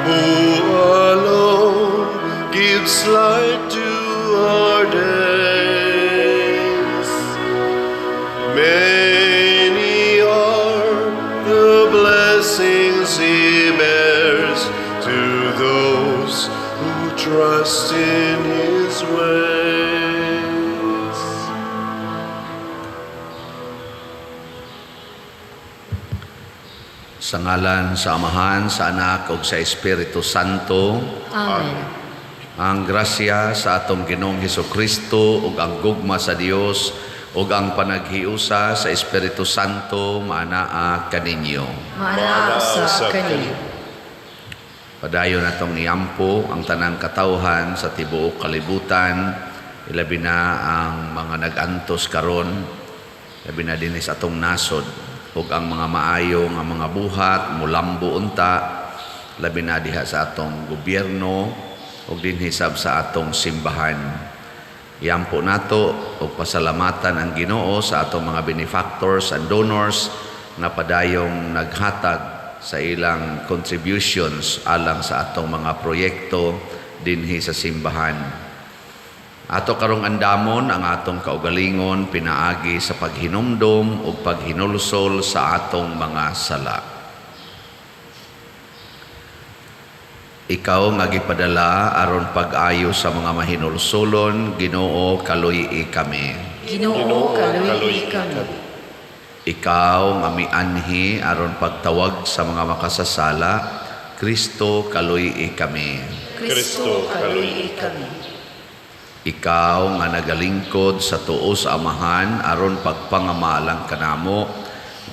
who alone gives light to our days. Many are the blessings he bears to those who trust in his ways. Sa ngalan sa Amahan, sa Anak ug sa Espiritu Santo. Amen. Ang grasya sa atong Ginoong Hesukristo ug ang gugma sa Dios ug ang panaghiusa sa Espiritu Santo maanaa kaninyo. Maanaa usab kaninyo. Padayon natong iampo ang tanang katawhan sa tibuok kalibutan, ilabi na ang mga nag-antos karon, labi na dinhi sa atong nasod, ug ang mga maayo nga mga buhat mulambo unta, labi na diha sa atong gobyerno ug dinhi sab sa atong simbahan. Iampo nato ug pasalamatan ang Ginoo sa atong mga benefactors and donors na padayong naghatag sa ilang contributions alang sa atong mga proyekto dinhi sa simbahan. Ato karong andamon ang atong kaugalingon pinaagi sa paghinumdom ug paghinulsol sa atong mga sala. Ikaw nga gipadala aron pag-ayo sa mga mahinulsolon, Ginoo, kaluy-i kami. Ginoo, kaluy-i kami. Ikaw nga mianhi aron pagtawag sa mga makasasala, Kristo, kaluy-i kami. Kristo, kaluy-i kami. Ikaw nga nagalingkod sa tuo sa Amahan aron pagpangamalang kanamo,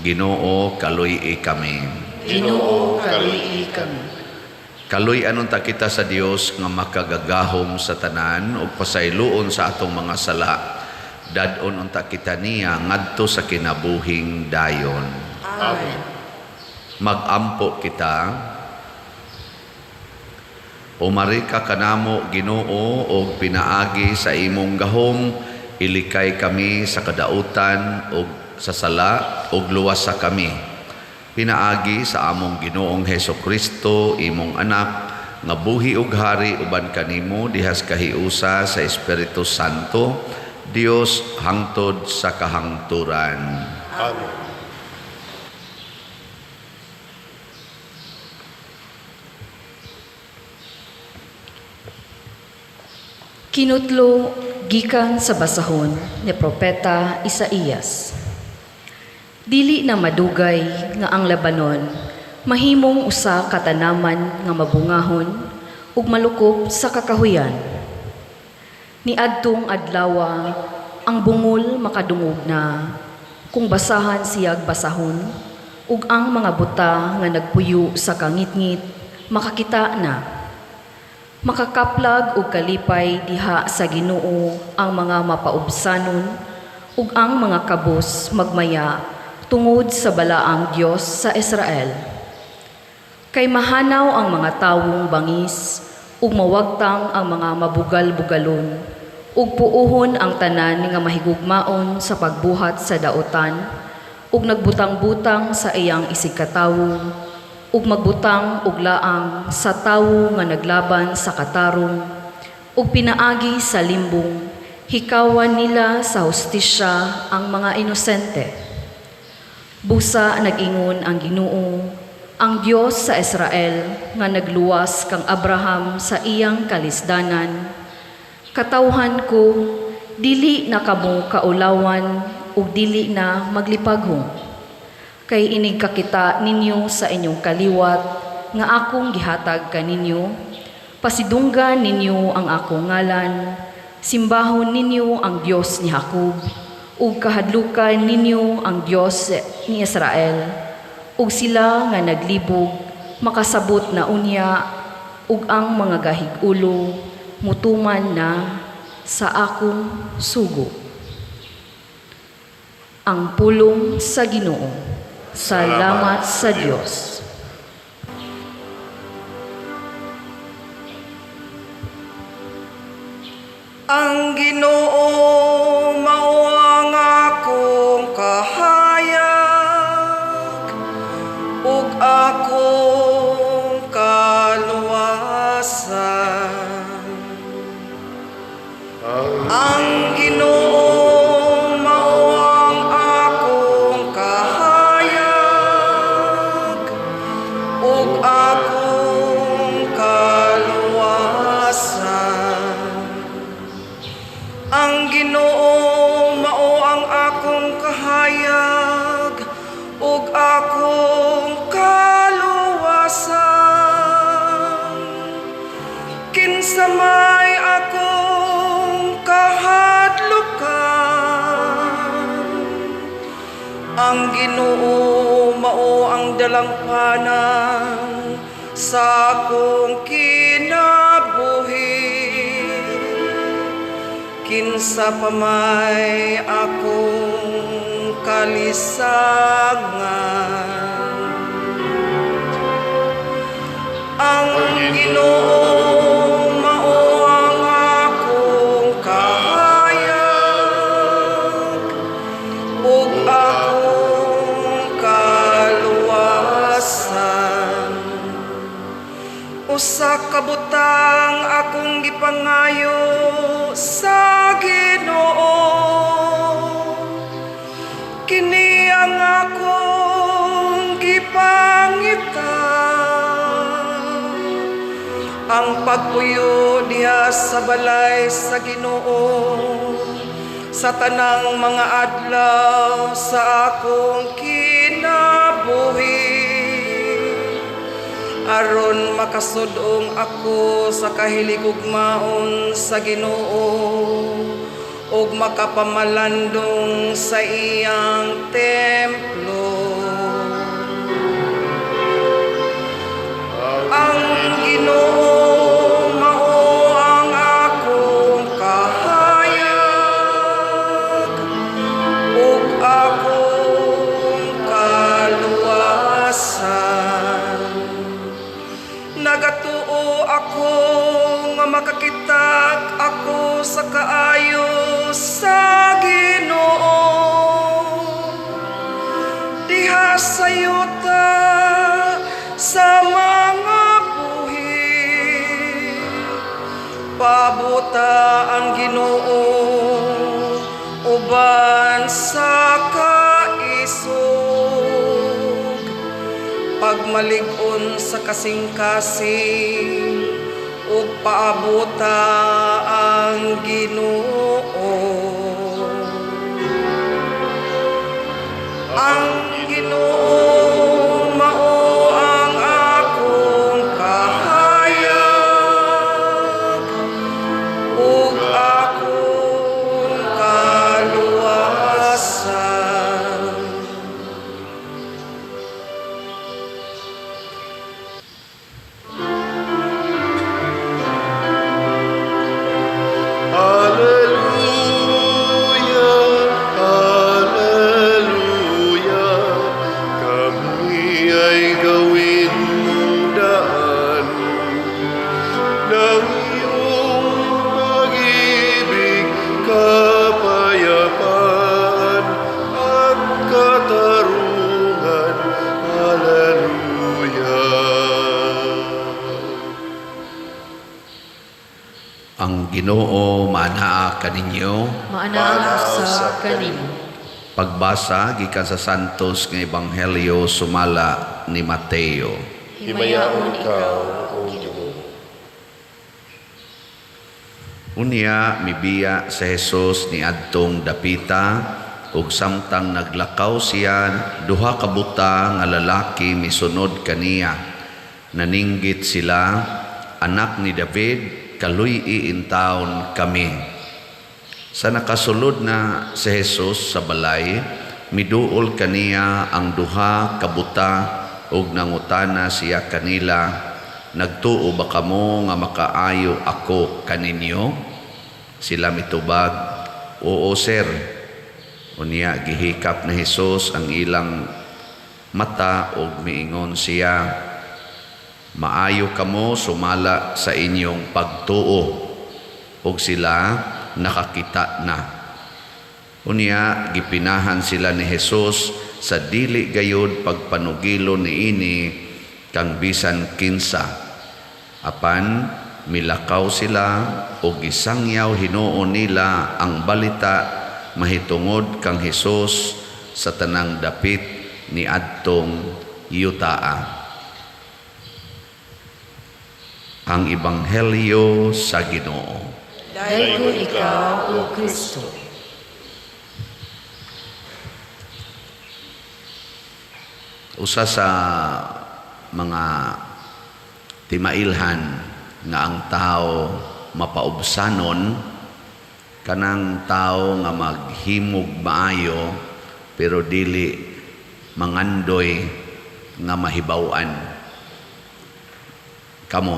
Ginoo, kaluy-i kami. Ginoo, kaluy-i kami. Kaluy-anon ta kita sa Dios nga makagagahom sa tanan ug pasayloon sa atong mga sala. Dad-on unta kita niya ngadto sa kinabuhing dayon. Amen. Magampo kita. Umarika kanamo, Ginoo, og pinaagi sa imong gahom, ilikay kami sa kadautan og sa sala ug luwasa kami. Pinaagi sa among Ginoong Hesukristo, imong anak, nga buhi ug hari uban kanimo dihas kahiusa sa Espiritu Santo, Dios hangtod sa kahangturan. Amen. Kinutlo gikan sa basahon ni Propeta Isaías. Dili na madugay nga ang Lebanon mahimong usa ka tanaman nga mabungahon ug malukop sa kakahuyan. Niadtong adlawa ang bungol makadungog na kung basahan siyag basahon ug ang mga buta nga nagpuyo sa kangitngit makakita na. Makakaplag og kalipay diha sa Ginoo ang mga mapaubsanon ug ang mga kabos magmaya tungod sa balaang Dios sa Israel. Kay mahanaw ang mga tawong bangis ug mawagtang ang mga mabugal-bugalon ug puohon ang tanan nga mahigugmaon sa pagbuhat sa daotan ug nagbutang-butang sa iyang isigkatawo ug magbutang og laang sa tawo nga naglaban sa katarong ug pinaagi sa limbong hikawan nila sa hustisya ang mga inosente. Busa nag-ingon ang Ginoo, ang Dios sa Israel nga nagluwas kang Abraham sa iyang kalisdanan. Katawhan ko, dili na kamo kaulawan ug dili na maglipaghong. Kay inig kakita ninyo sa inyong kaliwat nga akong gihatag kaninyo, pasidunggan ninyo ang akong ngalan, simbahon ninyo ang Dios ni Jacob, ug kahadlukan ninyo ang Dios ni Israel, ug sila nga naglibog makasabot na unya, ug ang mga gahig-ulo mutuman na sa akong sugo. Ang pulong sa Ginoo. Salamat sa Dios. Ang Ginoo mao ang akong kahayag ug akong kaluwasan. Kinsa may akong kahadlukan? Ang Ginoo mao ang dalangpanan sa akong kinabuhi. Kinsa pa may akong kalisangan? Ang Ginoo mao ang akong kahayag ug akong kaluwasan. Usa ka butang akong gipangayo sa Ginoo, kini ang akong gipangita, ang pagpuyo diha sa balay sa Ginoo sa tanang mga adlaw sa akong kinabuhi, aron makasud-ong ako sa kahiligugmaon sa Ginoo ug makapamalandong sa iyang templo. Ang Ginoo mao ang akong kahayag ug akong kaluwasan. Nagatuo ako nga makakita ako sa kaayo sa Ginoo diha sa yuta sa mga buhi. Pabuta ang Ginoo uban sa kaisog, pagmalig-on sa kasing-kasing ug paabuta ang Ginoo. Ang Ginoo mao ang akong kahayag ug akong kaluwasan. Alleluia, Alleluia, kami ay gawin mong daan ng iyong pag-ibig, kapayapaan at katarungan. Alleluia. Ang Ginoo maanaa kaninyo. Maanaa usab kanimo. Pagbasa gikan sa Santos nga Ebanghelyo sumala ni Mateo. Himayaon ikaw, O Ginoo. Unya mibiya sa Jesus niadtong dapita ug samtang naglakaw siya, duha ka buta nga lalaki misunod kaniya. Naninggit sila, "Anak ni David, kaluy-i intawon kami." Sa nakasulod na si Jesus sa balay, miduol kaniya ang duha ka buta ug nangutana siya kanila, "Nagtuo ba kamo nga makaayo ako kaninyo?" Sila mitubag, "Oo, sir." Unya gihikap ni Jesus ang ilang mata ug miingon siya, "Maayo kamo sumala sa inyong pagtuo." Ug sila nakakita na. Unya gipinahan sila ni Jesus sa dili gayud pagpanugilo niini kang bisan kinsa. Apan milakaw sila ug gisangyaw hinuon nila ang balita mahitungod kang Hesus sa tanang dapit ni adtong yutaa. Ang Ebanghelyo sa Ginoo. Daygon ikaw, O Kristo. Usa sa mga timailhan nga ang tao mapaubsanon, kanang tao nga maghimog maayo pero dili mangandoy nga mahibaw-an. Kamo,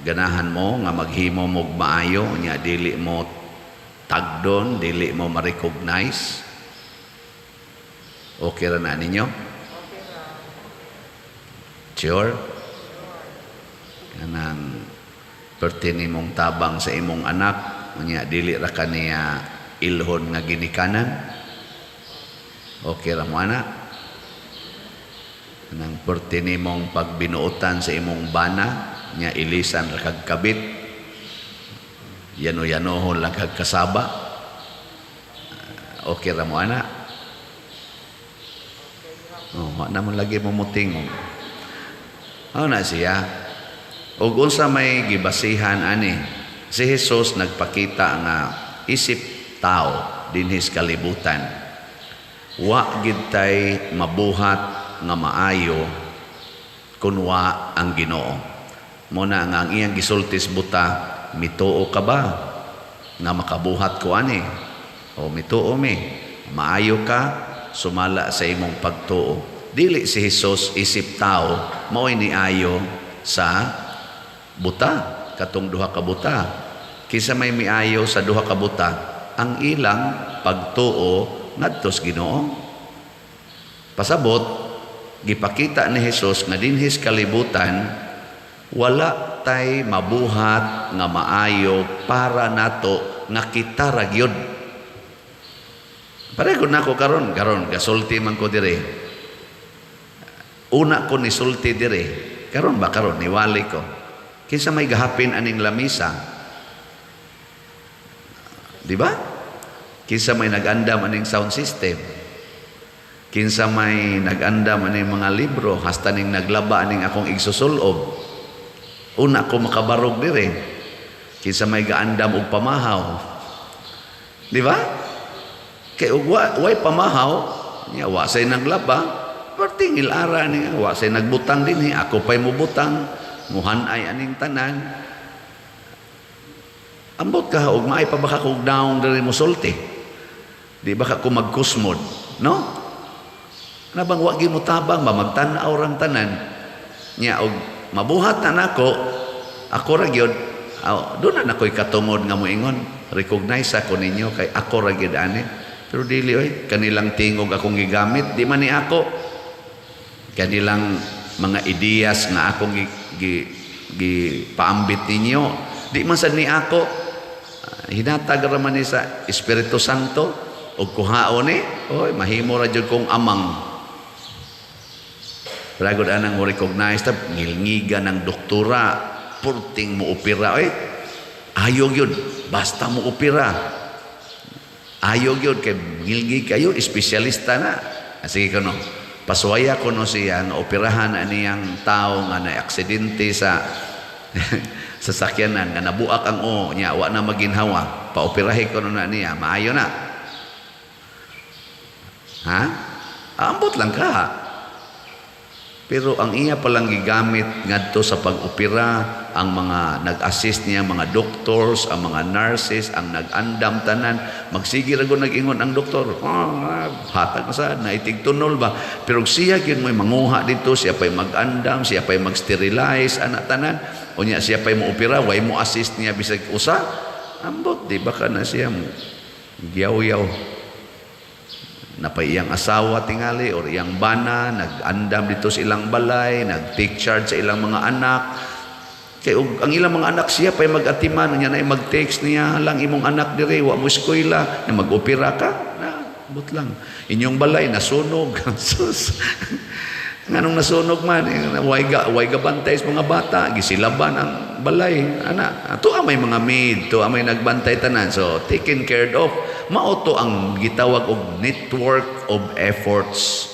ganahan mo nga maghimo mog maayo nya dili mo tagdon, dili mo ma-recognize? Okay ra na ninyo? Sure? Kanang perti nimong tabang sa imong anak unya dili ra kaniya ilhon nga ginikanan? Okay ra mo ana? Kanang perti nimong pagbinuotan sa imong bana nya ilisan ra kag kabit, yano-yanohon lang kag kasaba? Okay ra mo ana? Oh, wa naman lagi mo mutingog. Ano na siya? Ug unsa may gibasihan ani? Si Jesus nagpakita nga isip tao dinhis kalibutan, wa gid tay mabuhat nga maayo kun wa ang Ginoo. Mo na nga ang iyang gisultis buta, mituo ka ba nga makabuhat ko ani? O mituo mi, maayo ka sumala sa imong pagtuo. Dili si Jesus isip tao mao'y niayo sa buta, katong duha ka buta. Kinsa may miayo sa duha ka buta? Ang ilang pagtuo ngadto sa Ginoo. Pasabot, gipakita ni Jesus nga dinhis kalibutan wala tay mabuhat nga maayo para nato nga kita ra gyud. Pareho nako karon, karon gasulti man ko dire. Una ko nisulti dire. Karon ba karon niwali ko. Kinsa may gahapin aning lamisa? Di ba? Kinsa may nag-andam aning sound system? Kinsa may nag-andam aning mga libro hasta ning naglaba aning akong igsusulob? Una ko makabarog dire. Kinsa may gaandam og pamahaw? Di ba? Kay og way pamahaw, nya wa say naglaba, perting ilara niya, wa say nagbutang dinhi, ako pay mobutang, muhan-ay aning tanan. Ambot ka og maay pa baka kog daong diri mosulti. Di ba ka ko magkusmod, no? Na bang wa gyud mo tabang ba magtan-aw rang tanan. Nya og mabuhat na nako, ako ra gyud, doon na nakoy katungod nga moingon, recognize ako ninyo kay ako ra gyud ani. Pero dili oy, kanilang tingog akong gigamit, di man ni ako. Kanilang mga ideas nga akong gipaambit ninyo, di man sad ni ako. Hinatag ra man ni sa Espiritu Santo og kuhaon ni, oy mahimo ra jud kong amang. Ragod anang mo recognize ta ngilngiga ng doktora, purting mo opera oy. Ayo gyud, basta mo opera. Ayo gyud kay ngilngig kayo, espesyalista na. Sige kuno. Paswaya kuno siya nga operahan aniyang tao nga na aksidente sa sasakyanan nga nabuak ang o nya wa na maginhawa. Paoperahe kuno na niya, maayo na. Ha? Ambot lang ka. Pero ang iya palang gigamit ngadto sa pag-opera, ang mga nag-assist niya, mga doctors, ang mga nurses, ang nag-andam tanan, magsige ra gud nag-ingon ang doktor, hatag na sad, naitig tunol ba? Pero siya gyud mo'y manguha dito, siya pa'y mag-andam, siya pa'y mag-sterilize, anak tanan, unya siya pa'y mo-opera, way mo assist niya bisag usa, ambot, di ba ka na siya mo giyaw-yaw. Napay iyang asawa tingali or iyang bana, nag-andam dito sa ilang balay, nag-take charge sa ilang mga anak. Kay og ang ilang mga anak siya pa'y mag-atiman, niya na mag-text niya lang imong anak dire, wa mo eskwela, na mag-opera ka, na but lang. Inyong balay nasunog. Sus. Nganong nasunog man, way ga bantay sa mga bata, gisilaban ang balay, ana. Ato may mga maid, to may nagbantay tanan. So taken care of. Mao to ang gitawag og network of efforts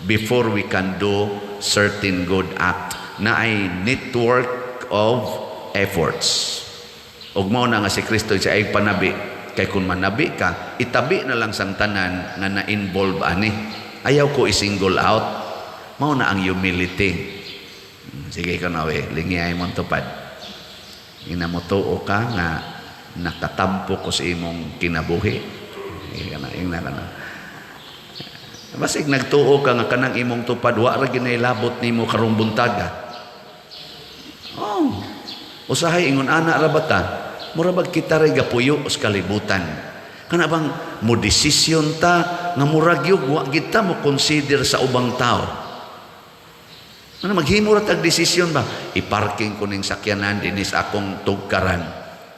before we can do certain good act, na ay network of efforts. Ug mao na nga si Kristo siya ay panabi, kay kung manabi ka, itabi na lang sang tanan nga na-involve ani. Ayaw ko i-single out. Mao na ang humility. Sige ka na, we. Lingiyay mong tupad. Ina mo tuo ka nga nakatampo ko sa imong kinabuhi. Ingna ingna ka na. Basig nagtuo ka nga kanang imong tupad wa ra ginailabot nimo karong buntaga. Oh. Usahay ingon ana ra bata, mura bag kita ray gapuyo sa kalibutan. Kana bang mo desisyon ta nga murag yug wa gid ta mo consider sa ubang tao. Ano maghimo ra tag desisyon ba? I-parking ko ning sakyanan dinhi sa akong tugkaran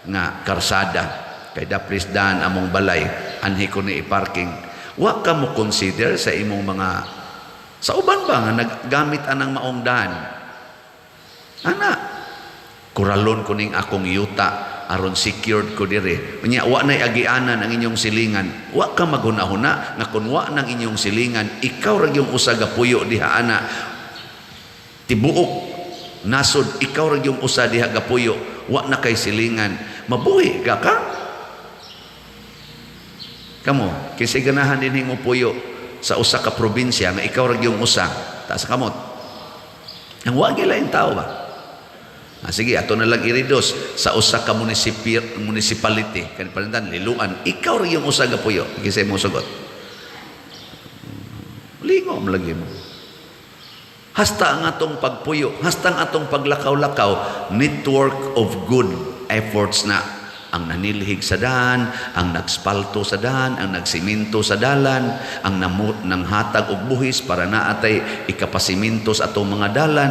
nga karsada kay daplis daan among balay, anhi ko ni i-parking. Wa ka mo consider sa imong mga sa uban ba nga naggamit anang maong daan. Ana, kuralon ko ning akong yuta aron secured ko dire. Unya wa nay agianan ang inyong silingan. Wa ka maghuna-huna nga kun wa nang inyong silingan, ikaw ra gyung usa gapuyo diha ana. Tibuok nasod ikaw ra gyung usa diha gapuyo, wa na kay silingan. Mabuhi ka ka? Kamo, kinsay ganahan dinhi mo puyo sa usa ka probinsya nga ikaw ra gyung usa, taas kamot. Ang wa gyud laing tao ba? Ah, sige, ato na lang i-reduce sa usa ka municipality kan palintan Liloan, ikaw ra yung usa ka puyo, kinsay mo sugot? Lingo mo lagi mo. Hasta ang atong pagpuyo, hasta ang atong paglakaw-lakaw, network of good efforts na. Ang nanilhig sa daan, ang nagspalto sa daan, ang nagsiminto sa dalan, ang namut ng hatag og buhis para naatay ikapasiminto sa atong mga dalan.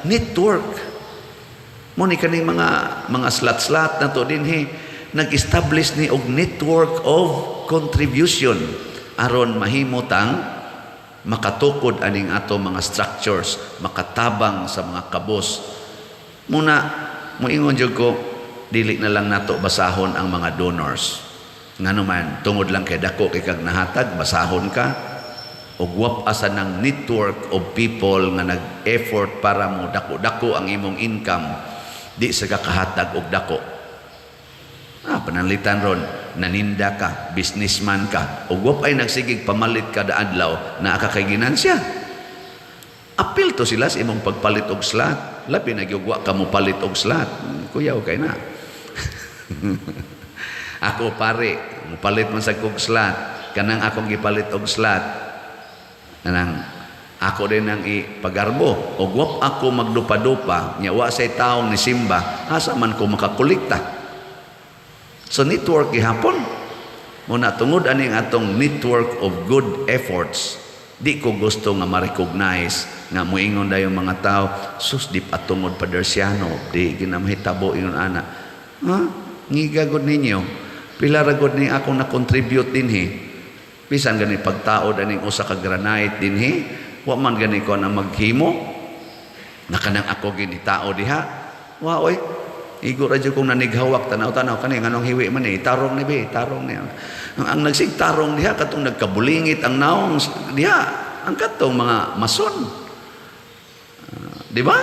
Network. Mo ni kaning mga slot-slot na to dinhi, nag-establish ni og network of contribution aron mahimo tang makatukod aning ato mga structures, makatabang sa mga kabos. Muna moingon jud ko, dili na lang nato basahon ang mga donors. Ngano man, tungod lang kay dako kay kag nahatag, basahon ka og wap asa ng network of people nga nag-effort para mo dako-dako ang imong income, di sa kakahatag og dako. Ah, pananglitan ron, naninda ka, businessman ka, ug wap ay nagsigig pamalit kada adlaw naa ka kay ginansya. Apil to sila sa imong pagpalit og slot. Labi na gyud wa ka mo palit og slot. Kuyaw kay na. Ako pare, mupalit man sa kog slot. Kanang akong gipalit og slot. Kanang ako din ang ipagarbo. Og wap ako magdupa-dupa, nya wa say taong ni simba, asa man ko makakolekta. So network gihapon. Muna tungod aning atong network of good efforts, di ko gusto nga ma-recognize nga moingon dayon mga tao, sus di patungod Padersiano, di ginamahitabo ingon ana. Ha? Ngiga gud ninyo. Pila ra gud ni akong na-contribute dinhi. Bisan gani pagtaod aning usa ka granite dinhi, wa man gani ko na maghimo. Na kanang ako ginitao diha. Wa oy. Igo ra jud kong nanighawak, tanaw-tanaw kani nganong hiwi man ni, tarong ni be, tarong ni. Ang nagsigtarong diha katong nagkabulingit ang naong diha, ang katong mga mason. Di ba?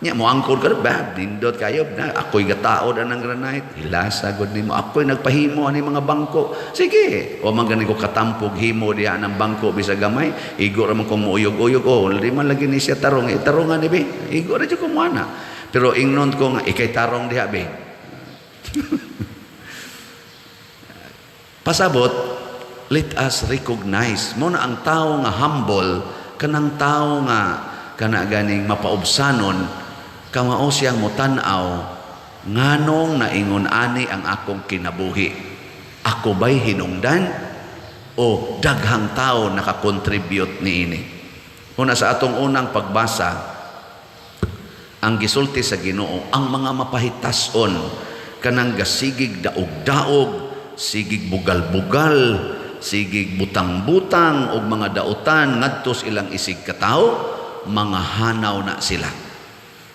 Nya mo angkod ka ba, nindot kayo na ako'y gataod anang granite, hilasa gud nimo, ako'y nagpahimo ani mga bangko. Sige, wa man gani ko katampog himo diha ng bangko bisag gamay, igo ra man kong muuyog-uyog, oh, di man lagi ni siya tarong, eh, tarongan ni be. Igo ra jud ko moana. Pero ingnon ko nga ikay tarong diha be. Pasabot, let us recognize mo na ang tao nga humble, kanang tao nga kana ganing mapaubsanon, kamao siyang motan-aw nganong naingon ani ang akong kinabuhi. Ako ba'y hinungdan o daghang tao nakakontribute niini? Una sa atong unang pagbasa, ang gisulti sa Ginoo, ang mga mapahitason kanang gasigig daog-daog, sigig bugal-bugal, sigig butang-butang og mga dautan ngadto sa ilang isig katawo, mga hanaw na sila.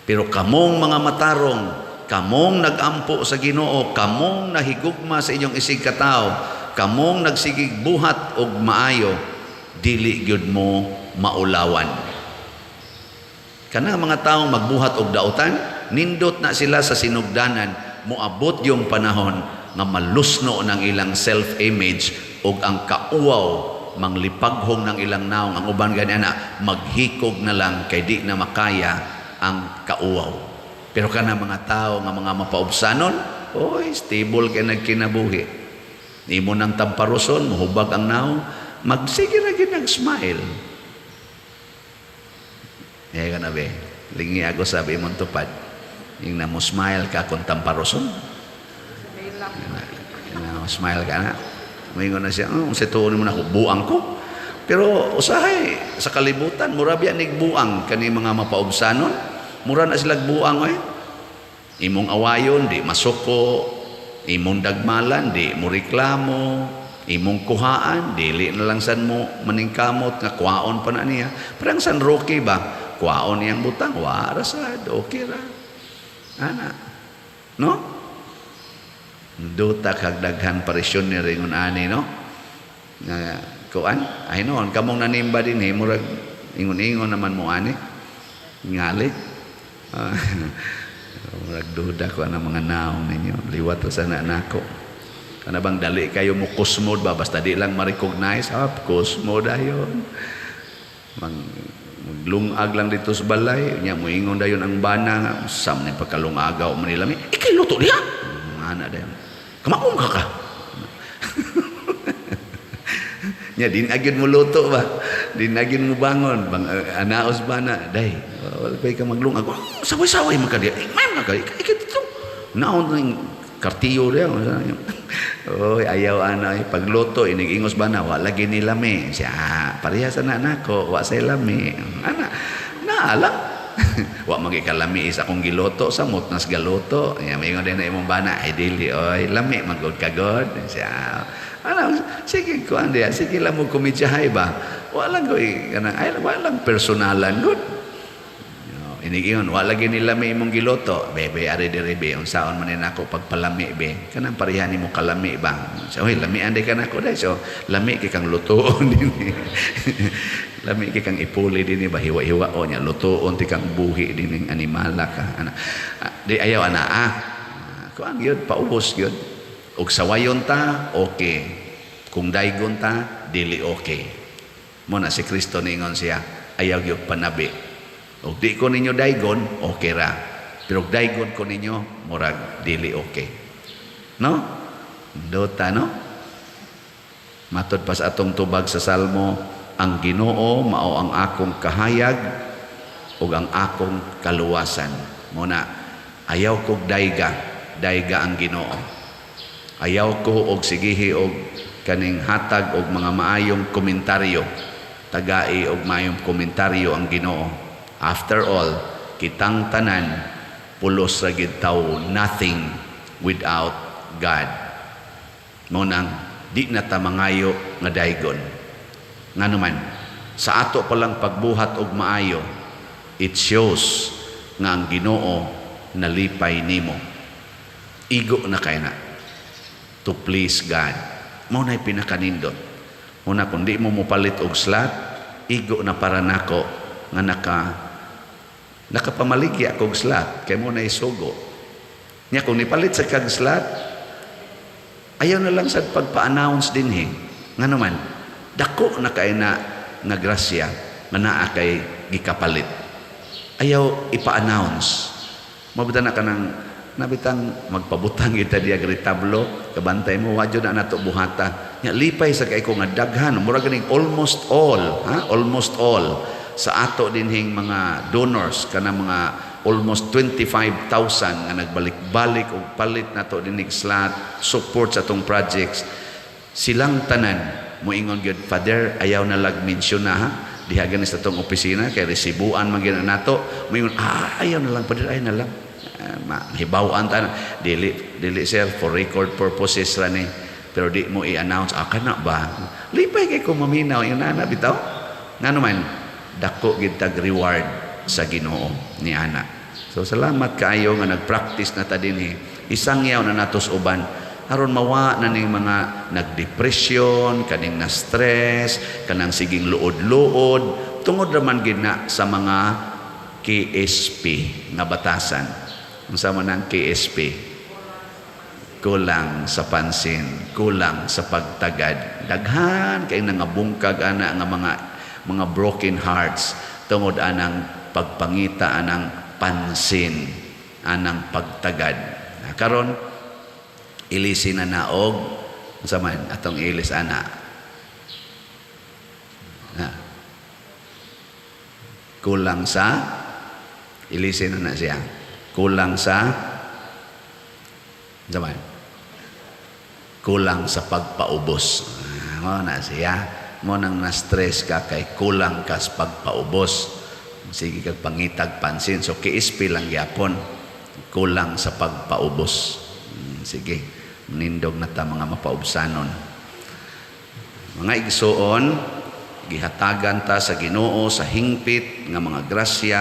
Pero kamong mga matarong, kamong nagampo sa Ginoo, kamong nahigugma sa inyong isig katawo, kamong nagsigig buhat og maayo, dili gyud mo maulawan. Kanang mga taong magbuhat og dautan, nindot na sila sa sinugdanan, moabot yung panahon nga malusno ng ilang self-image og ang kauwaw manglipaghong ng ilang naong. Ang uban gani ana, maghikog na lang kay di na makaya ang kauwaw. Pero kana mga tao nga mga mapaubsanon, oy, stable kay nagkinabuhi. Imo nang tamparuson, mohubag ang naong, magsige ra gyud nag-smile. Eh kana be, lingi ako sabi imong tupad. Yung na mo smile ka kung tamparuson. Na smile ka na. Moingon na siya, "Oh, sa tuon mo na ako, buang ko." Pero usahay sa kalibutan, mura biya nigbuang kani mga mapaubsanon. Mura na sila buang oy. Imong awayon di masuko, imong dagmalan di mo reklamo, imong kuhaan dili na lang san mo maningkamot nga kuhaon pa na niya. Parang San Roque ba? Kuhaon niyang butang, wa ra sad, okay ra. Ana. No? Duta kag daghan parishioner ingon ani, no? Nga kuan, ay noon kamong nanimba din eh, murag ingon-ingon naman mo ani. Ngali. Ah, murag duda ko ang mga naong ninyo. Liwat ra sana nako. Kana bang dali kayo mo kusmod ba, basta di lang ma-recognize, ah, kusmo dayon. Mang maglungag lang dito sa balay, nya moingon dayon ang bana nga sam ni pagkalungagaw man nila. Ikay luto diha. Ana dayon. Kamaong ka ka. Nya din agyon mo luto ba? Din agyon mo bangon, bang anaos ba na? Day, wala pa ka maglungag. Oh, saway-saway man ka diha. Eh, may man ka. Ikay dito. Naon ning kartiyo diha. Oy, ayaw ana eh. Pagluto inig-ingos ba na wa lagi ni lami. Siya, pareha sa na nako, wa say lami. Ana, naala. Wa magikalami is akong giluto sa mot nas galuto. Ya maingon din na imong bana, ay dili oy, lami man gud ka god. Siya, ana, sige ko diya, sige lang mo komedyahay ba. Wa lang ko kanang ay wa lang personalan gud. Inigingon, wa lagi nila may imong giluto. Bebe, ari diri be, unsaon man ni nako pagpalami be. Kanang pareha nimo kalami ba. So, oy, lamian di ka nako dai. So, lami kay kang lutoon dinhi. Lami kay kang ipuli dinhi ba, hiwa-hiwa o nya lutoon ti kang buhi dinhi animala ka. Ana, di ayaw ana ah. Kuan gyud, paubos gyud. Og sawayon ta, okay. Kung daygon ta, dili okay. Mo na si Kristo ningon siya, ayaw gyud panabi. Og di ko ninyo daygon, okay ra. Pero og daygon ko ninyo, murag dili okay. No? Dota, no? Matod pa sa atong tubag sa Salmo, ang Ginoo mao ang akong kahayag ug ang akong kaluwasan. Muna, ayaw kog dayga, dayga ang Ginoo. Ayaw ko og sigihi og kaning hatag og mga maayong komentaryo. Tagai og maayong komentaryo ang Ginoo. After all, kitang tanan pulos ra gid tawo, nothing without God. Mao nang di na ta mangayo nga daygon. Ngano man, sa ato palang pagbuhat og maayo, it shows nga ang Ginoo nalipay nimo. Igo na kay na to please God. Mao nay pinakanindot. Una, kung di mo mopalit og slot, igo na para nako nga nakapamaligya kog slot kay mo na isugo. Nya kung nipalit sa kag slot, ayaw na lang sad pagpa-announce dinhi. Ngano man, dako na kay na nga grasya nga naa kay gikapalit. Ayaw ipa-announce. Mabuta na kanang nabitang magpabutang kita diya retablo, kabantay mo wadyo na nato buhata. Nya lipay sa kay ko nga daghan, mura ganing almost all, ha? Almost all sa ato dinhing mga donors kana mga almost 25,000 nga nagbalik-balik og palit nato dinhig slot support sa atong projects. Silang tanan moingon gyud, "Father, ayaw na lag mention na ha diha gani sa atong opisina kay resibuan man gyud nato." Moingon, "Ah, ayaw na lang, Father, ayaw na lang." Mahibaw-an ta na. "Dili, dili sir, for record purposes ra ni, pero di mo i-announce." "Ah, kana ba?" Lipay kay ko maminaw yung nana bitaw. Ngano man, dako gid tag reward sa Ginoo ni ana. So salamat kaayo nga nagpractice na ta dinhi. Isangyaw na natos uban aron mawa na ning mga nagdepresyon, kaning na stress, kanang siging luod-luod tungod raman gid na sa mga KSP nga batasan. Unsa man ang KSP? Kulang sa pansin, kulang sa pagtagad. Daghan kay nangabungkag ana nga mga broken hearts tungod anang pagpangita anang pansin. anang pagtagad. Karon ilisi na naog unsa man atong ilis ana. Na. Kulang sa ilisin na siya. Kulang sa unsa man? Kulang sa pagpaubos. Mo na siya. Mo nang na-stress ka kay kulang ka sa pagpaubos. Sige kag pangitag pansin. So kiispi lang gyapon. Kulang sa pagpaubos. Sige, nindog na ta mga mapaubsanon. Mga igsuon, gihatagan ta sa Ginoo sa hingpit nga mga grasya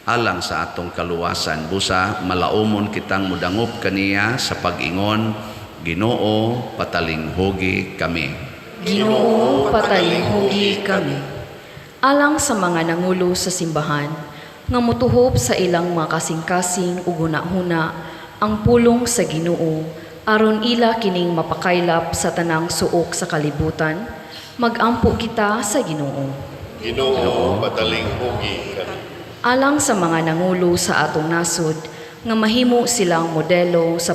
alang sa atong kaluwasan. Busa malaumon kitang mudangop kaniya sa pag-ingon, Ginoo, patalinghugi kami. Ginoo, patalinghugi kami. Alang sa mga nangulo sa simbahan, nga motuhop sa ilang mga kasing-kasing ug hunahuna ang pulong sa Ginoo, aron ila kining mapakaylap sa tanang suok sa kalibutan, magampo kita sa Ginoo. Ginoo, patalinghugi kami. Alang sa mga nangulo sa atong nasod, nga mahimo silang modelo sa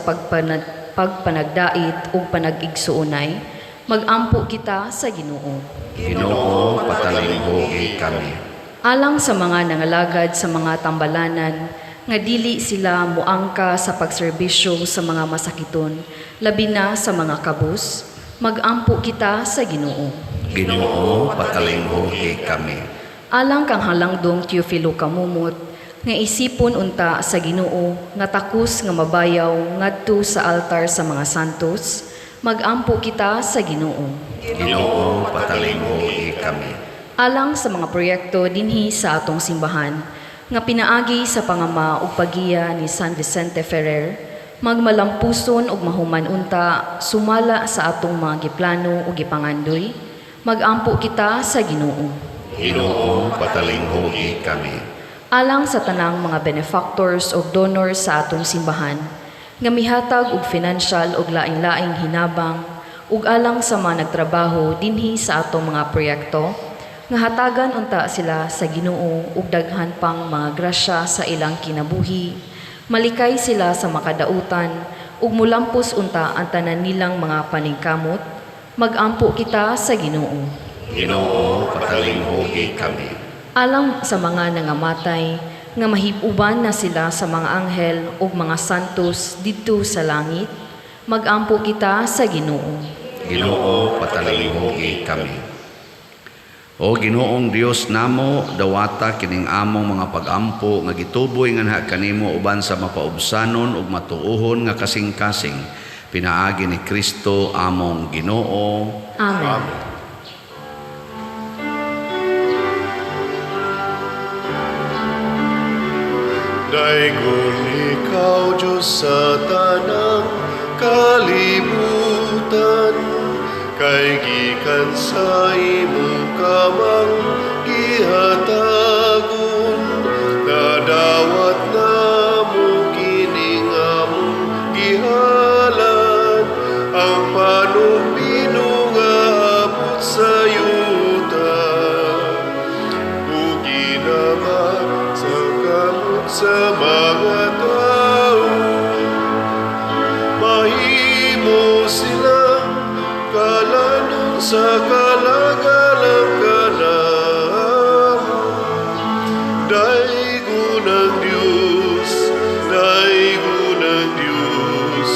pagpanagdait ug panag-igsuonay, magampo kita sa Ginoo. Ginoo, patalinghugi kami. Alang sa mga nangalagad sa mga tambalanan, nga dili sila muangka sa pagserbisyo sa mga masakiton, labi na sa mga kabus, magampo kita sa Ginoo. Ginoo, patalinghugi kami. Alang kang halangdong Teofilo Camomot, nga isipon unta sa Ginoo, nga takos nga mabayaw ngadto sa altar sa mga santos, magampo kita sa Ginoo. Ginoo, patalinghugi kami. Alang sa mga proyekto dinhi sa atong simbahan, nga pinaagi sa pangama ug pagiya ni San Vicente Ferrer, magmalampuson ug mahuman unta sumala sa atong mga giplano ug gipangandoy, magampo kita sa Ginoo. Ginoo, patalinghugi kami. Alang sa tanang mga benefactors ug donors sa atong simbahan, nga mihatag og financial ug laing-laing hinabang, ug alang sa mga nagtrabaho dinhi sa atong mga proyekto, nga hatagan unta sila sa Ginoo ug daghan pang mga grasya sa ilang kinabuhi, malikay sila sa makadautan ug mulampos unta ang tanan nilang mga paningkamot, magampo kita sa Ginoo. Ginoo, patalinghugi kami. Alang sa mga nangamatay, nga mahipuban na sila sa mga anghel ug mga santos didto sa langit, magampo kita sa Ginoo. Ginoo, patalinghugi kami. O Ginoong Dios namo, dawata kining among mga pagampo nga gituboy nganha kanimo uban sa mapaubsanon ug matuohon nga kasing-kasing, pinaagi ni Kristo among Ginoo. Amen. Amen. Daygon ikaw, Diyos, sa tanang kalibutan, kay gikan sa imong kamang gihatagon, nadawat namo kining among gihalan, ang panubino nga abot sa yuta. Ug ginamat sa kamot sa mga tao, mahimo sila kalanon sa kalagalang kanamo. Daygon ang Diyos, daygon ang Diyos,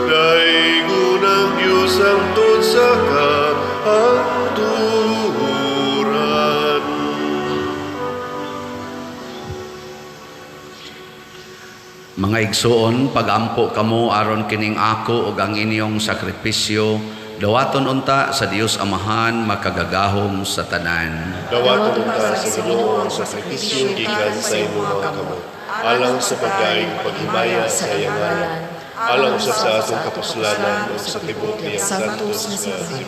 daygon ang Diyos hangtod sa kahangturan. Mga igsuon, pagampo kamo aron kining ako ug ang inyong sakripisyo, dawaton unta sa Dios Amahan makagagahom sa tanan. Dawaton unta sa Ginoo ang sakripisyo gikan sa imong mga kamot, alang sa pagdaig paghimaya sa iyang ngalan, alang usab sa atong kapuslanan ug sa tibuok niyang santos nga simbahan.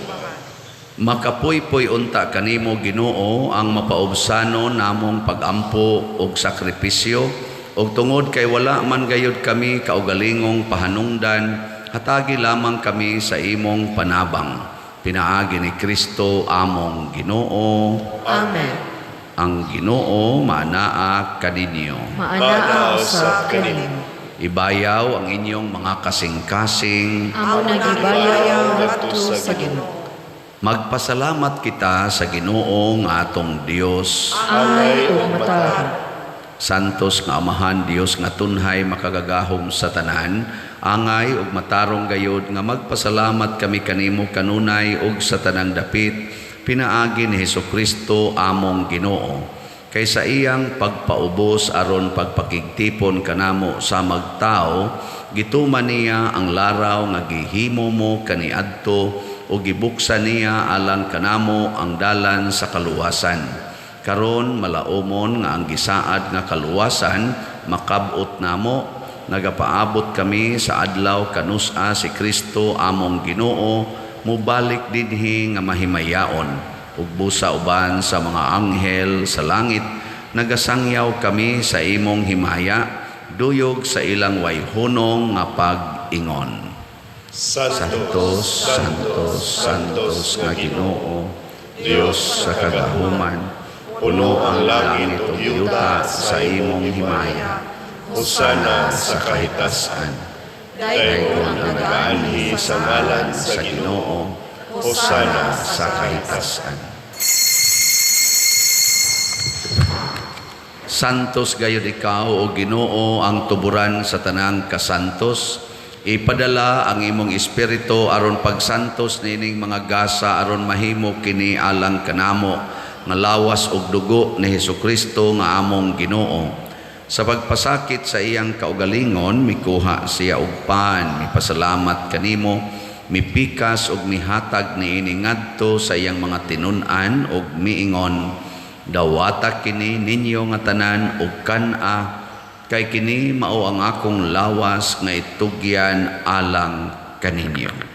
Makapuypoy unta kanimo Ginoo ang mapaubsanon namong pagampo ug sakripisyo, ug tungod kay wala man gayud kami kaugalingong pahanungdan, hatagi lamang kami sa imong panabang. Pinaagi ni Kristo among Ginoo. Amen. Ang Ginoo maanaa kaninyo. Maanaa usab kanimo. Ibayaw ang inyong mga kasing-kasing. Amo nagibayaw ngadto sa Ginoo. Magpasalamat kita sa Ginoo nga atong Dios. Angay ug matarong. Santos nga Amahan, Dios nga tunhay makagagahom sa tanan, angay ug matarong gayod nga magpasalamat kami kanimo kanunay ug sa tanang dapit, pinaagi ni Hesukristo among Ginoo. Kay sa iyang pagpaubos aron pagpakigtipon kanamo sa magtao, gituman niya ang laraw nga gihimo mo kaniadto ug gibuksan niya alang kanamo ang dalan sa kaluwasan. Karon malaumon nga ang gisaad nga kaluwasan makab-ot namo, nagapaabot kami sa adlaw kanus-a si Kristo among Ginoo mobalik dinhi nga mahimayaon ug busa uban sa mga anghel sa langit nagasangyaw kami sa imong himaya duyog sa ilang wayhunong nga pag-ingon. Santos, Santos, Santos nga Ginoo, Dios sa kagahuman, puno ang langit ug yuta sa imong himaya. Hosana sa sa kahitasan. kahitasan. Daygon ang nagaanhi sa ngalan sa Ginoo. Hosana sa sa kahitasan. kahitasan. Santos gayud ikaw o Ginoo ang tuburan sa tanang kasantos. Ipadala ang imong espiritu aron pagsantos niining mga gasa aron mahimo kini alang kanamo nga lawas ug dugo ni Hesukristo nga among Ginoo. Sa pagpasakit sa iyang kaugalingon, mikuha siya og pan, mipasalamat kanimo, mipikas ug mihatag niini ngadto sa iyang mga tinun-an ug miingon, dawata kini ninyo nga tanan ug kan-a, kay kini mao ang akong lawas nga itugyan alang kaninyo.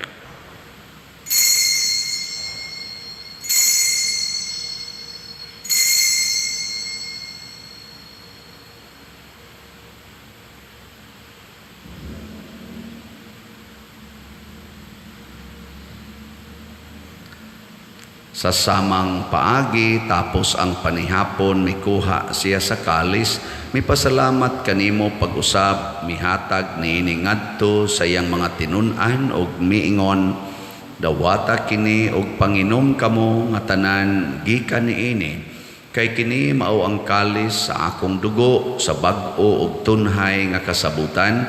Sa samang paagi, tapos ang panihapon, mikuha siya sa kalis, mipasalamat kanimo pag-usab, mihatag niini ngadto sa iyang mga tinun-an og miingon, dawata kini og panginom kamo nga tanan gikan niini, kay kini mao ang kalis sa akong dugo sa bag-o og tunhay nga kasabutan,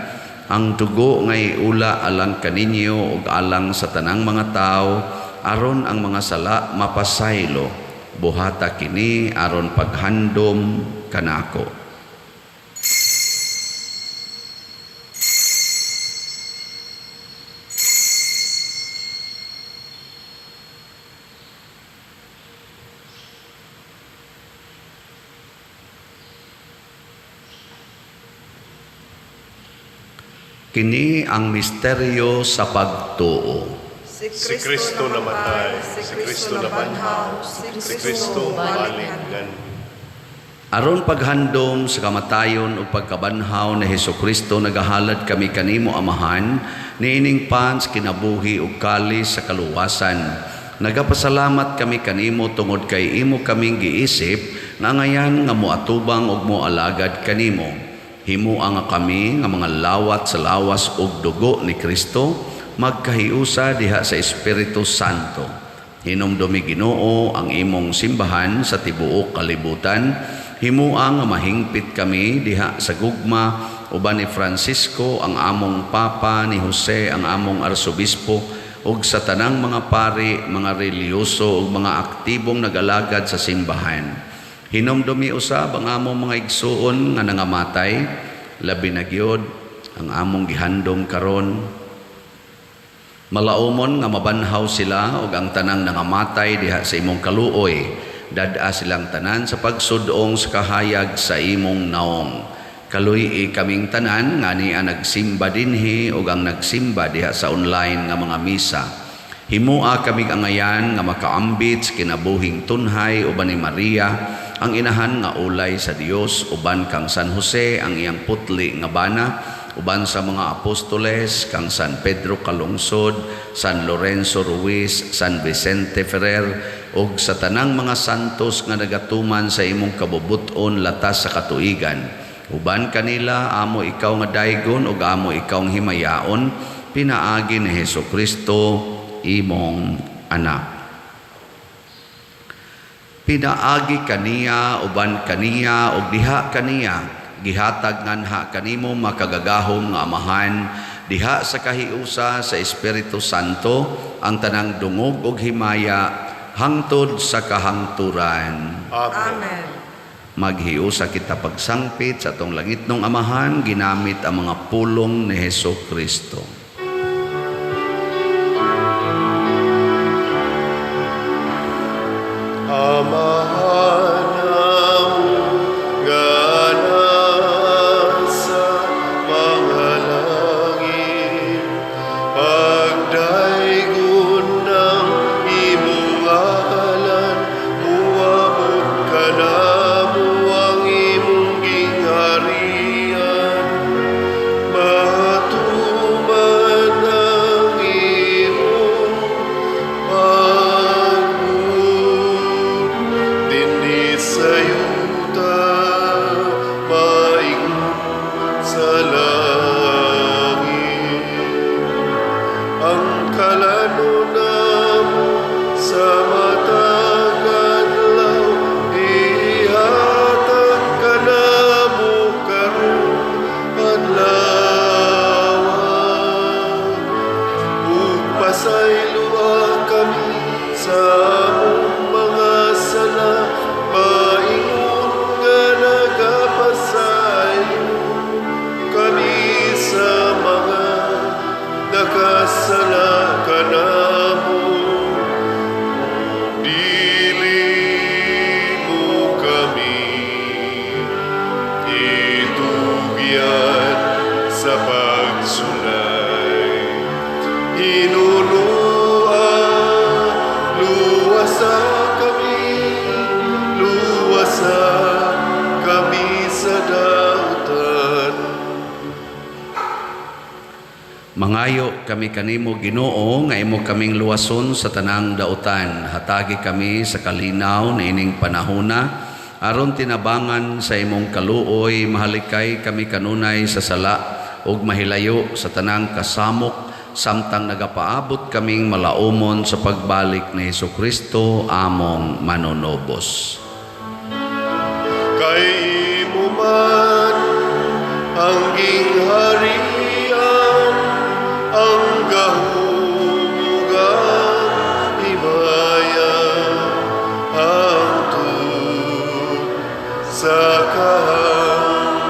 ang dugo nga iula alang kaninyo ug alang sa tanang mga tawo, aron ang mga sala mapasaylo, buhata kini aron paghandom kanako. Kini ang misteryo sa pagtuo. Si Kristo namatay, si Kristo nabanhaw, si Kristo balik nganhi. Aron paghandom sa kamatayon ug pagkabanhaw ni Hesukristo, nagahalad kami kanimo Amahan, niining pans kinabuhi ug kalis sa kaluwasan. Nagapasalamat kami kanimo tungod kay imo kaming giisip nga ngayan nga moatubang ug moalagad kanimo. Himoa nga kami nga mga lawat sa lawas ug dugo ni Kristo, magkahiusa diha sa Espiritu Santo. Hinumdumi Ginoo ang imong simbahan sa tibuok kalibutan. Himoa nga mahingpit kami diha sa gugma uban ni Francisco ang among Papa, ni Jose ang among Arsobispo, ug sa tanang mga pari, mga relihiyoso ug mga aktibong nagalagad sa simbahan. Hinumdumi usab ang among mga igsuon nga nangamatay, labi na gyud ang among gihandom karon. Malaumon nga mabanhaw sila ug ang tanang nangamatay diha sa imong kaluoy. Dad-a silang tanan sa pagsudong sa kahayag sa imong naong. Kaluy-i kaming tanan nga niya nagsimba dinhi ug ang nagsimba diha sa online nga mga misa. Himoa kaming angayan nga makaambit sa kinabuhing tunhay uban ni Maria, ang inahan nga ulay sa Dios, uban kang San Jose ang iyang putli nga bana, uban sa mga apostoles kang San Pedro Calungsod, San Lorenzo Ruiz, San Vicente Ferrer, ug sa tanang mga santos nga nagatuman sa imong kabubut-on latas sa katuigan. Uban kanila amo ikaw nga daygon ug amo ikaw nga himayaon, pinaagi ni Hesukristo imong anak. Pinaagi kaniya, uban kaniya, ug diha kaniya, gihatag nganha kanimo makagagahom nga Amahan, diha sa kahiusa sa Espiritu Santo, ang tanang dungog ug himaya hangtod sa kahangturan. Amen. Amen. Maghiusa kita pagsangpit sa atong langitnong Amahan, ginamit ang mga pulong ni Hesukristo. Amahan namo nga nasa mga langit, pagdaygon ng imong ngalan, muabot kanamo ang imong gingharian, matuman ang imong pagbuot dinhi sa yuta, maingon sa langit. Ang kalanon namo sa matag adlaw, ihatag kanamo karong adlaw. Ug pasayloa kami sa among mga sala, maingon nga nagapasaylo kami sa mga nakasala kanamo. Dili mo kami itugyan sa pagsulay. Hinunua, luwasa kami, luwasa kami sa dautan. Mangayo kami kanimo, Ginoo, nga imo kaming luwason sa tanang dautan. Hatagi kami sa kalinaw niining panahona aron tinabangan sa imong kaluoy mahalikay kami kanunay sa sala ug mahilayo sa tanang kasamok samtang nagapaabot kaming malaumon sa pagbalik ni Hesukristo among manunubos. Kay imo man ang gingharian, ang gahom ug ang himaya, hangtod sa kahangturan.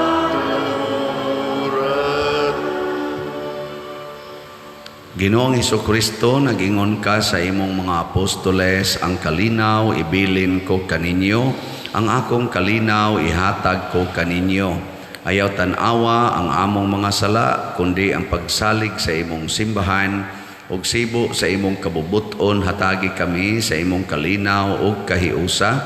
Ginoong Hesukristo, nagingon ka sa imong mga apostoles, ang kalinaw ibilin ko kaninyo, ang akong kalinaw ihatag ko kaninyo. Ayaw tan-awa ang among mga sala, kundi ang pagsalig sa imong simbahan, ug sibo sa imong kabubuton hatagi kami sa imong kalinaw ug kahiusa,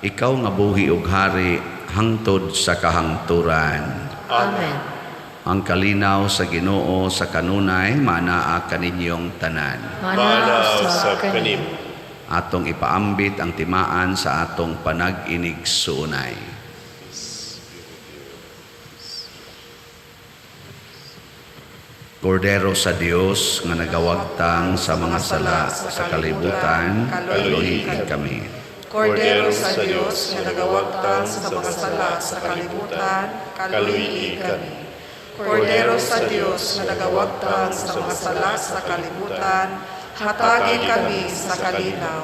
ikaw nga buhi ug hari hangtod sa kahangturan. Amen. Ang kalinaw sa Ginoo sa kanunay manaa kaninyong tanan. Manaa usab kanimo. Atong ipaambit ang timaan sa atong panag-inigsuonay. Kordero sa Dios nga nagawagtang sa mga sala sa kalibutan, kaluhi kami. Kordero sa Dios nga nagawagtang sa mga sala sa kalibutan, kaluhi kami. Kordero sa Dios nga nagawagtang sa mga sala sa kalibutan, hatagi kami sa kalinaw.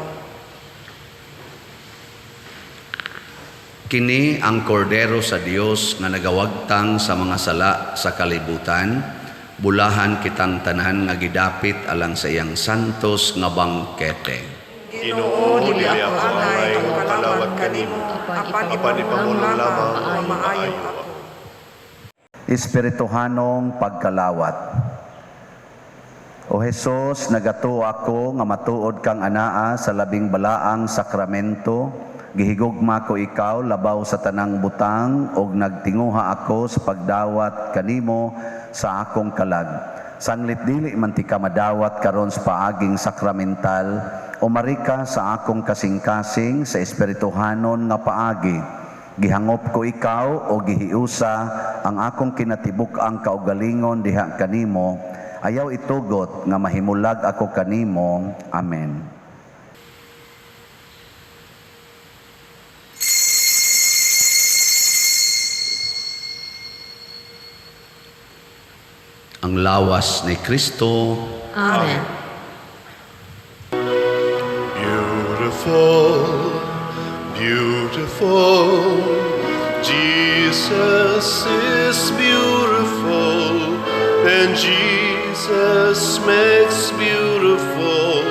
Kini ang kordero sa Dios nga nagawagtang sa mga sala sa kalibutan, bulahan kitang tanan nga gidapit alang sa iyang santos nga bangkete. Ginoo, dili ako angay nga kalawat kanimo, apan Apan ipamulong lamang ang maayo ako. Espirituhanong pagkalawat. O Hesus, nagatuo ako nga matuod kang anaa sa labing balaang sakramento. Gihigugma ko ikaw labaw sa tanang butang ug nagtinguha ako sa pagdawat kanimo sa akong kalag. Sanglit dili man tika madawat karon sa paaging sakramental, umarika sa akong kasing-kasing sa espirituhanon nga paagi. Gihangop ko ikaw o gihiusa ang akong kinatibuk-ang kaugalingon diha kanimo. Ayaw itugot nga mahimulag ako kanimo. Amen. Ang lawas ni Kristo. Amen. Beautiful, beautiful, Jesus is beautiful, and Jesus makes beautiful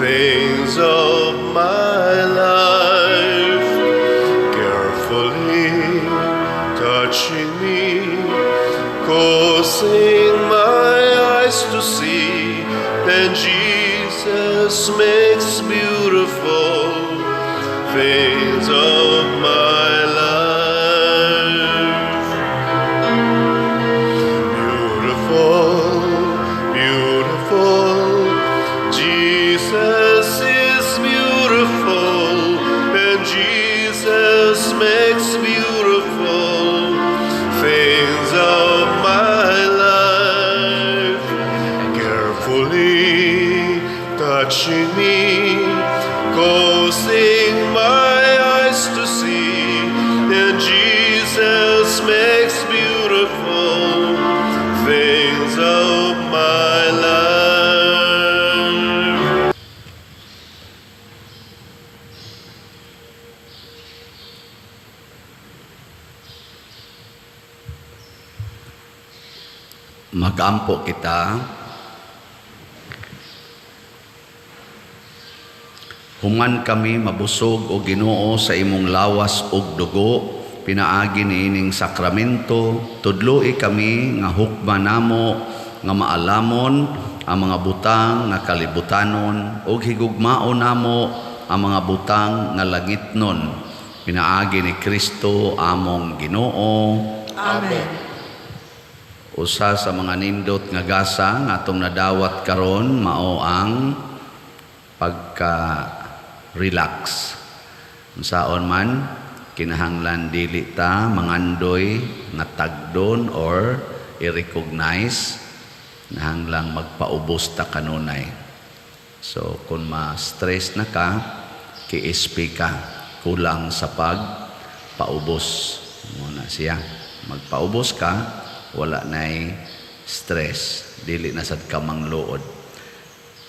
things of my life. Carefully touching me, causing my eyes to see, and Jesus makes beautiful things of my life. Beautiful, beautiful, Jesus is beautiful, and Jesus makes beautiful things of my life. Carefully touching me, causing my eyes to see, and Jesus makes beautiful things of my life. Magampo kita. Human kami mabusog o Ginoo sa imong lawas ug dugo, pinaagi niining sakramento, tudloi kami nga hukma namo nga maalamon ang mga butang nga kalibutanon ug higugmaon namo ang mga butang nga langitnon, pinaagi ni Kristo among Ginoo. Amen. Usa sa mga nindot nga gasa nga atong nadawat karon mao ang pagka-relax. Unsaon man kinahanglan dili ta mangandoy nga tagdon or i-recognize, nahanglang magpaubos ta kanunay. So kung ma-stress na ka, ki-SP ka, kulang sa pagpaubos. Muna siya, magpaubos ka, wala na'y stress, dili na sad ka mangluod.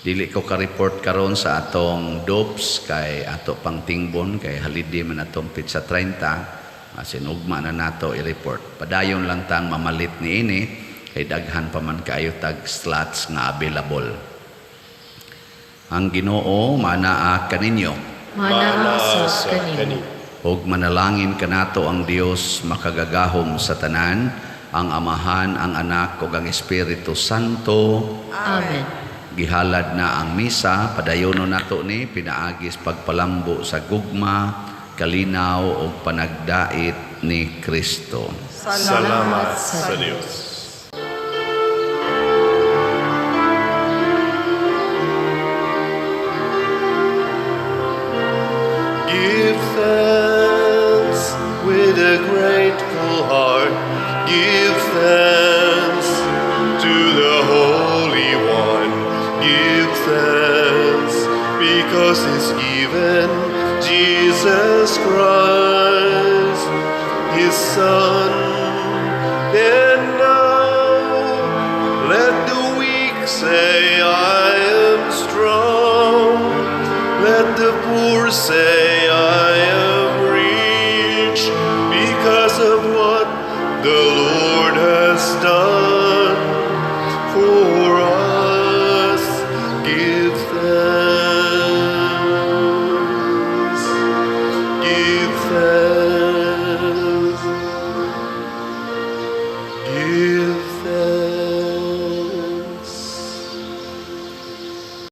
Dili ko ka-report karon sa atong dopes kay ato pang tingbon kay halidi man atong pitsa 30, sinugma na nato i-report. Padayon lang tang mamalit niini kay daghan pa man kaayo tag slots nga available. Ang Ginoo manaa kaninyo. Manaa sa kanimo. Ug manalangin kanato ang Dios makagagahom sa tanan, ang Amahan, ang Anak ug ang Espiritu Santo. Amen. Gihalad na ang misa, padayonon nato ni pinaagis pagpalambo sa gugma, kalinaw ug panagdait ni Kristo. Salamat sa Dios. Give thanks with a grateful heart. Give thanks to the Holy One. Give thanks because He's given Jesus Christ, His Son. And now let the weak say, I am strong. Let the poor say, I am rich, because of what the Lord has done for us. Give thanks.